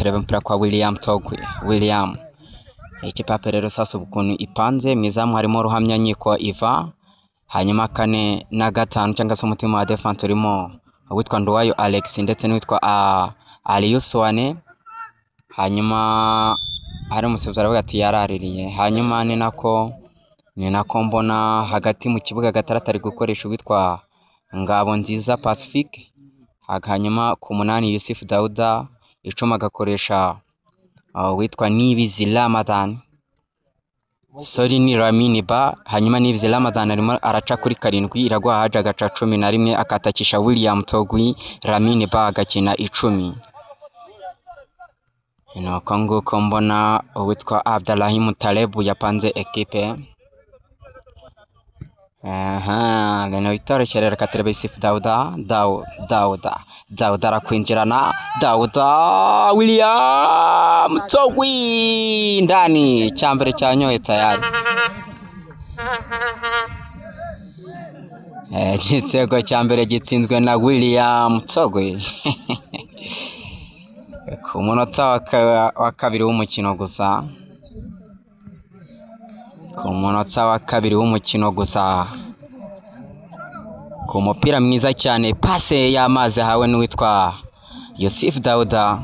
Turebe umupira kwa William Togwi. William, ikipe ya APR rero sasa ukuntu ipanze mu izamu harimo Ruhamyanyiko Iva, hanyuma kane na gatanu cyangwa se umutima wa defense urimo uwitwa Nduwayo Alex ndetse n'uwitwa Aliou Souane. Hanyuma hari umusifuzi aravuga ati yaraririye. Hanyuma ni nako mbona hagati mu kibuga gatandatu ari gukoresha uwitwa Ngabonziza Pacifique, hanyuma ku munani Yusuf Dauda, 10 agakoresha uwitwa Nibizi Ramadan, sorry, ni Lamine Ba. Hanyuma Nibizi Ramadan arimo araca kuri 7, Iraguha Haji agaca 11 akatakisha William Togwi, Lamine Ba agakina 10. Nuko nguko mbona uwitwa Abdalahim Talebu yapanze ekipe. Aha, ibintu bitoroshye rero. Reka turebe Yusuf Dauda, Dauda, Dauda arakwinjirana, Dauda William Togwi ndani, cyambere cyanyoye tayari. Igitego cya mbere gitsinzwe na William Togwi ku munota wa kabiri w'umukino gusa, ku munota wa kabiri w'umukino gusa, ku mupira mwiza cyane, passe y'amazi ahawe n'uwitwa Yusuf Dauda.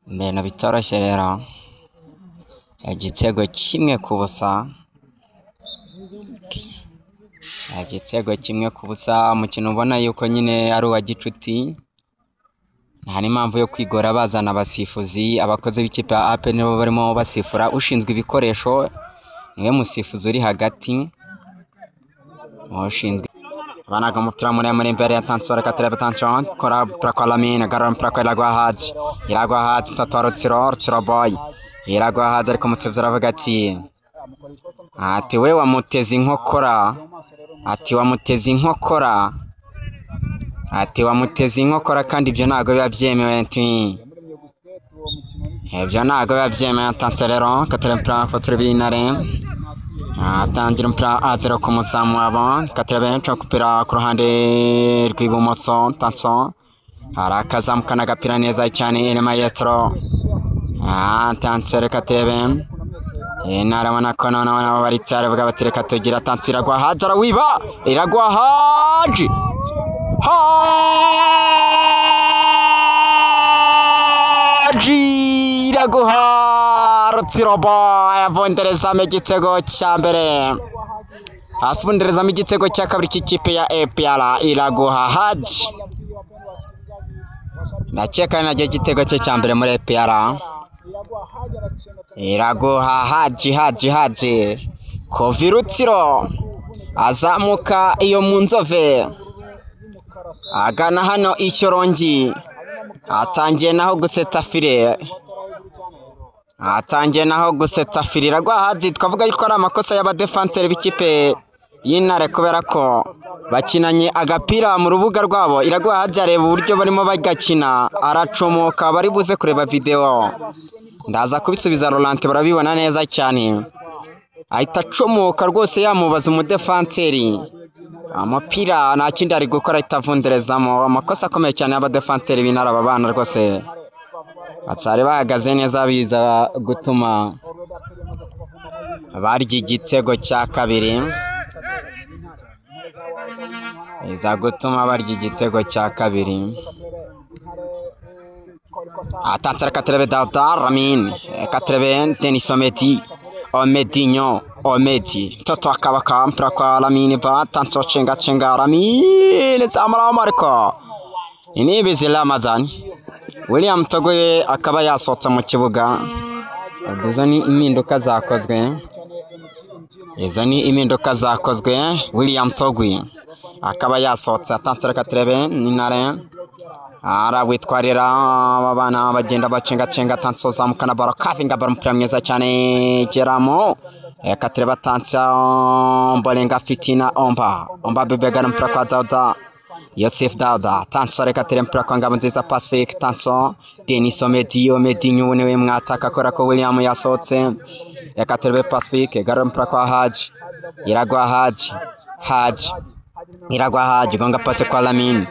Ibintu bitoroshye rero, igitego 1-0, igitego 1-0. Umukino ubona yuko nyine ari uwa gicuti, nta n'impamvu yo kwigora bazana abasifuzi. Abakozi b'ikipe ya APR nibo barimo basifura, ushinzwe ibikoresho niwe musifuzi uri hagati, ushinzwe banaga umupira muremure imbere ya Tanso. Reka turebe Tanso kora umupira kwa Lamine, agarura umupira kwa Iraguha Haji, Iraguha Haji, mtoto wa Rutsiro, Rutsiro boy, Iraguha Haji, ariko umusifuzi aravuga ati we wamuteze inkokora, ati wamuteze inkokora, ati wamuteze inkokora, kandi ibyo ntabwo biba byemewe, ati ibyo ntabwo biba byemewe. Tanso rero katere umupira fatira b'Intare, atangira umupira azero ku muzamu wabo. Katere benshi umupira ku ruhande rw'ibumoso, Tanso arakazamukana agapira neza cyane, El Maestro. Tanso, reka turebe. Intare abona ko noneho nabo bari cyane, bavuga bati reka tugira. Tanso, Iraguha Haji arawiba, Iraguha Haji, Haji Iraguha, Rutsiro boy avunderezamo igitego cya mbere, afunderezamo igitego cya kabiri cy'ikipe ya APR. Iraguha Haji, ndakeka ari nacyo gitego cye cya mbere muri APR. Iraguha Haji, Haji, Haji kuva Rutsiro azamuka iyo mu Nzove agana hano Ishyorongi, atangiye naho guseta file, atangiye naho gusetsa file. Iraguha Haji, twavuga yuko ari amakosa y'abadefanseri b'ikipe y'Intare kubera ko bakinanye agapira mu rubuga rwabo. Iraguha Haji areba uburyo barimo bagakina aracomoka, bari buze kureba videwo, ndaza kubisubiza Laurent, barabibona neza cyane, ahita acomoka rwose yamubaza umudefanseri umupira, nta kindi ari gukora ahita avunderezamo. Amakosa akomeye cyane y'abadefanseri b'Intare, aba bana rwose batari bahagaze neza, biza gutuma barya igitego cya kabiri, biza gutuma barya igitego cya kabiri. Atanze, reka turebe Dauda Lamine, reka turebe Denis Omedi, Omedinho, Omedi mtoto akabaka mpira kwa Lamine Ba, Tanso chenga chenga, Lamine zamara Marco Nibizi Ramazan. William Togoye akaba yasohotse mu kibuga. Izo ni impinduka zakozwe, izo ni impinduka zakozwe. William Togwi akaba yasohotse. Atanze, reka turebe n'Intare arawitwarira, aba bana bagenda bacengacenga. Tanso zamukana baro, kavinga baro, umupira mwiza cyane geramo. Reka turebe Tanso Mbolenga Fitina Omba, Omba bebegana umupira kwa Dauda Yosef Dauda. Tanso, reka turebe umupira kwa Ngabonziza Pacifique. Tanso Denis Omedi, Omedi niwe mwataka akora ko William yasohotse. Reka turebe Pacifique garura umupira kwa Haji, Iraguha Haji, Haji. Iragwa Haji gonga pase kwa Lamine.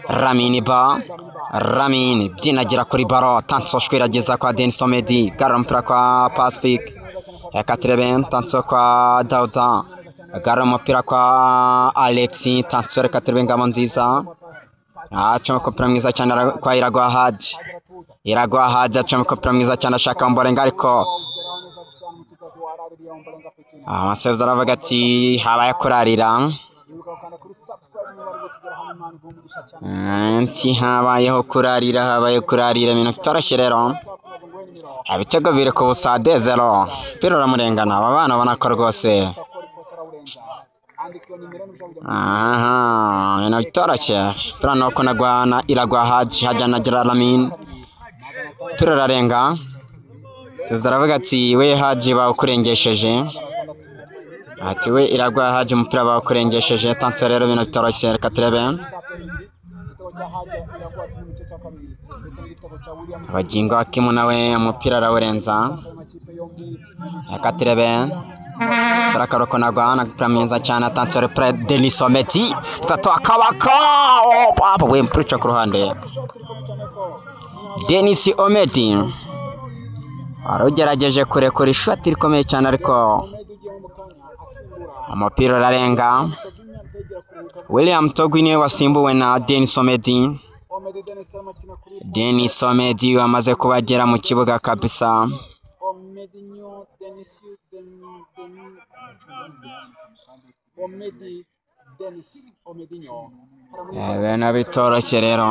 Ramini ba Ramini byinagira kuri baro tanso shwirageza kwa Denis Omedi garura umupira kwa Pacific Reka turebe tanso kwa Dauda garura umupira kwa Alexi tanso reka turebe Ngabo Nziza aca umupira mwiza cyane kwa Iragwa Haji. Iragwa Haji aca umupira mwiza cyane ashaka Ombolenga ariko amasebuzi aravuga ati habaye kurarira. Nti habayeho kurarira, habaye kurarira ibintu bitoroshye rero. Ibitego biri ku busa 2-0, umupira uramurengana. Aba bana ubona ko rwose aha ibintu bitoroshye. Umupira ni uwo kunagwa na Iragwa Haji, Haji anagira Lamine, umupira urarenga. Perezida aravuga ati we Haji bawukurengesheje, ati we Iragwa Haji umupira bawukurengesheje. Tanso rero ibintu bitoroshye, reka turebe. Bugingo Hakimu nawe umupira arawurenza, reka turebe. Turakaroko nagwa na umupira mwiza cyane atanso repre Denis Omedi mtoto akabaka oh, papa we mpira uca ku ruhande. Denis Omedi warugerageje kurekura ishoti rikomeye cyane ariko umupira urarenga. William Togui niwe wasimbuwe na Denis Omedi. Denis Omedi wamaze kubagera mu kibuga kabisa. Ibintu bitoroshye rero.